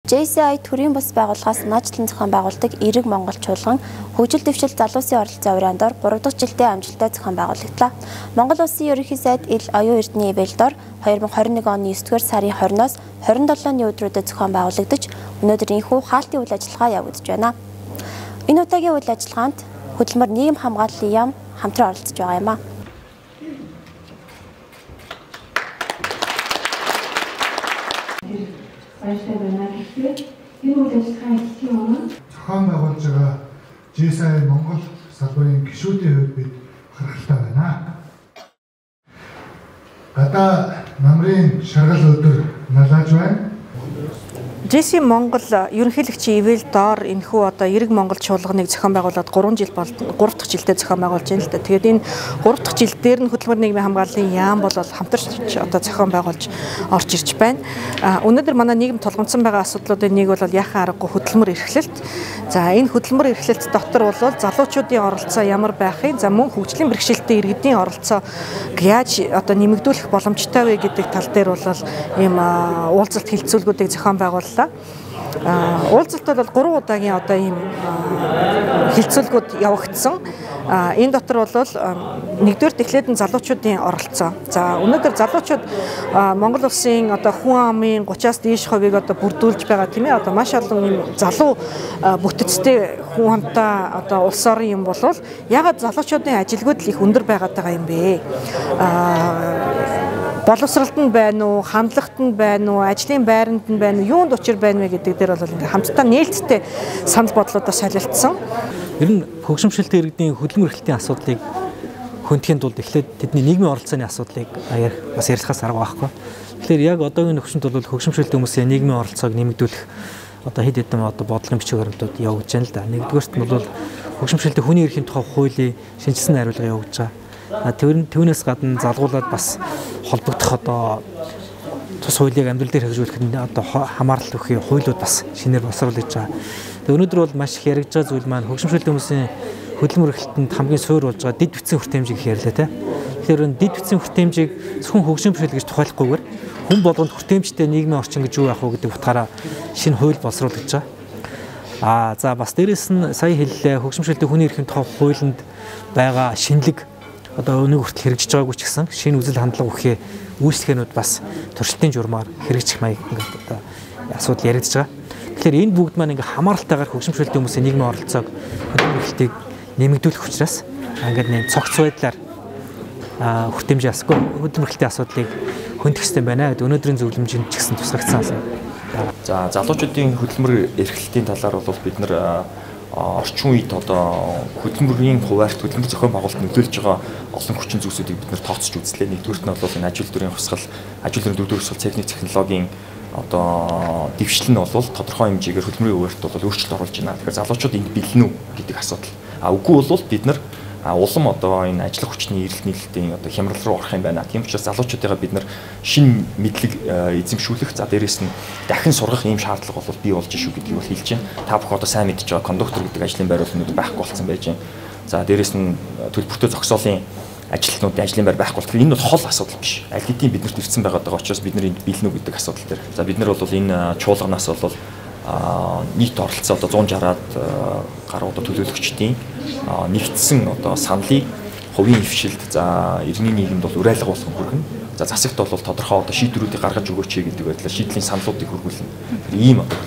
JCI төрийн бус байгууллагаас наачлан зохион байгуулдаг Эрэг Монгол чуулган хөгжил дэвшил залуусын оролцоо уриан дор 3 дахь жилдээ амжилттай зохион байгуулагдлаа. Монгол Улсын ерөнхий сайд Ил Оюун Эрдэнэ Ивэлдор 2021 оны 9-р сарын 20-оос 27-ны өдрүүдэд зохион байгуулагдаж, өнөөдөр энэхүү хаалтын үйл ажиллагаа явагдаж байна. Энэ удаагийн үйл ажиллагаанд хөдөлмөр нийгэм хамгааллын яам хамтран оролцож байгаа юм а. Баяртай байна. Гэхдээ энэ үйл ажиллагаа эхлэхийн өмнө зохион байгуулж байгаа JCI Монгол салбарын гишүүдийн хувьд бид бахархалтай байна. Гадаа намрын шаргал өдөр налааж байна. JCI Монгол ерөнхийлөгчийн ивэл доор энэхүү одоо Эрэг Монгол чуулганыг зохион байгуулад 3 жил бол 3 дахь жилдээ зохион байгуулж байна л да. Тэгээд энэ 3 дахь жил дээр нь хөдөлмөр нийгмийн хамгааллын яам бол хамтарч одоо зохион байгуулж орж ирж байна. Өнөөдөр манай нийгэм тулгамдсан байгаа асуудлуудын нэг бол яхаа аргагүй хөдөлмөр эрхлэлт. За энэ хөдөлмөр эрхлэлт дотор бол залуучуудын оролцоо ямар байхыг, за мөн хөгжлийн бэрхшээлтэй иргэдийн оролцоо яаж одоо нэмэгдүүлэх боломжтой вэ гэдэг тал дээр бол ийм уулзалт хэлцүүлгүүдийг зохион байгууллаа. Уулзалт бол 3 удаагийн одоо ийм хэлцүүлгүүд явагдсан. Энэ дотор бол нэгдүгээр эхлээд нь залуучуудын оролцоо. За өнөөдөр залуучууд Монгол улсын одоо хүн амын 30-аас дээш хувийг одоо бүрдүүлж байгаа тийм ээ. Одоо маш олон ийм залуу бүтэцтэй хүн амтай одоо улс орон юм бол ягаад залуучуудын ажилгүйдэл их өндөр байгаад байгаа юм бэ? Боловсролд нь байна уу, хандлагт нь байна уу, ажлын байранд нь байна уу, юунд учир байна вэ гэдэг дээр бол ингээ хамтдаа нээлттэй санал бодлоодоо солилцсон. Ер нь хөгжимшилтэй иргэдийн хөдөлмөр эрхлэлтийн асуудлыг хөндөхийн тулд эхлээд тэдний нийгмийн оролцооны асуудлыг бас ярилцахаас арга байхгүй. Тэгэхээр яг одоогийн нөхцөлд бол хөгжимшилтэй хүмүүсийн нийгмийн оролцоог нэмэгдүүлэх одоо хэд хэдэн одоо бодлогын бичиг баримтууд явагдаж байна л да. Нэгдүгээрт нь бол хөгжимшилтэй хүний эрхийн тухай хуулийн шинжилсэн хариулга явагдаж байгаа. Түүнээс гадна залгуулад бас холбогдох одоо тус хуулийг амьдрал дээр хэрэгжүүлэхэд одоо хамаарал өгөх хуулиуд бас шинээр боловсруулж байгаа. Тэгээ өнөөдөр бол маш их яригдж байгаа зүйл маань хөгжимшилтэй хүмүүсийн хөдөлмөр эрхлэлтэнд хамгийн суур болж байгаа дэд бичсэн хүртээмжийг их ярьлаа те. Тэгэхээр энэ дэд бичсэн хүртээмжийг зөвхөн хөгжимшил гэж тухайлахгүйгээр хүн болгонд хүртээмжтэй нийгмийн орчин гэж юу байх вэ гэдэг утгаараа шинэ хууль боловсруулж байгаа. За бас дээрэс нь сая хэллээ хөгжимшилтэй хүний эрхийн тухай хуулинд байгаа шинэлэг одоо өнөг хүртэл хэрэгжиж байгаагүй ч гэсэн шинэ үзэл хандлага өгөхээ үйлчлэгээнүүд бас туршилтын журмаар хэрэгжих маяг ингээд одоо асуудал яригдж байгаа. Тэгэхээр энэ бүгд маань ингээд хамааралтайгаар хөгжимшилтэй хүмүүсийн нийгмийн оролцоог хөдөлмөр эрхлэлтийг нэмэгдүүлэх учраас ингээд нэг цогц байдлаар хүртээмжийн асуудал хөдөлмөр эрхлэлтийн асуудлыг хөндөх хэрэгтэй байна гэдэг өнөөдрийн зөвлөмжинд ч гэсэн тусгагдсан асуудал. За залуучуудын хөдөлмөр эрхлэлтийн талаар бол бид нар орчин үед одоо хөдөлмөрийн хуваарьт хөдөлмөр зохион байгуулалт нөлөөлж байгаа олон хүчин зүйлсүүдийг бид нэр тооцож үзлээ. Нэгдүгээрт нь бол энэ ажил дүрийн хувьсгал, ажил дүрийн дөрөвдүгээр хувьсгал, техник технологийн одоо дэвшил нь бол тодорхой хэмжээгээр хөдөлмөрийн хуваарьт бол өөрчлөлт оруулж байна. Тэгэхээр залуучууд энд бэлэн үү гэдэг асуудал. Үгүй бол бид нар улам одоо энэ ажиллах хүчний эрэлт нийлэлтийн одоо хямрал руу орох юм байна. Тийм учраас залуучуудыгаа бид нар шинэ мэдлэг эзэмшүүлэх, за дээрэс нь дахин сургах ийм шаардлага бол бий болж шүү гэдгийг бол хэлж байна. Та бүхэн одоо сайн мэдж байгаа кондуктор гэдэг ажлын байр бол өнөөдөр байхгүй болсон байж байна. За дээрэс нь төлбөртэй зогсоолын ажилтнуудын ажлын байр байхгүй болохоор энэ бол хол асуудал биш. Аль хэдийн биднэрт ирсэн байгаа даа учраас бид нар энд бэлэн үү гэдэг асуудал дээр. За бид нар бол энэ чуулганаас бол нийт оролцоо одоо 160-аад гаруй одоо төлөөлөгчдийн нэгдсэн одоо саналыг хувийн хвшилд за иргэний нийгэмд бол уриалга болгон хүргэнэ. За засагт бол тодорхой одоо шийдвэрүүдийг гаргаж өгөөч гэдэг байдлаар шийдлийн саналуудыг хүргүүлнэ. Тэр ийм одоо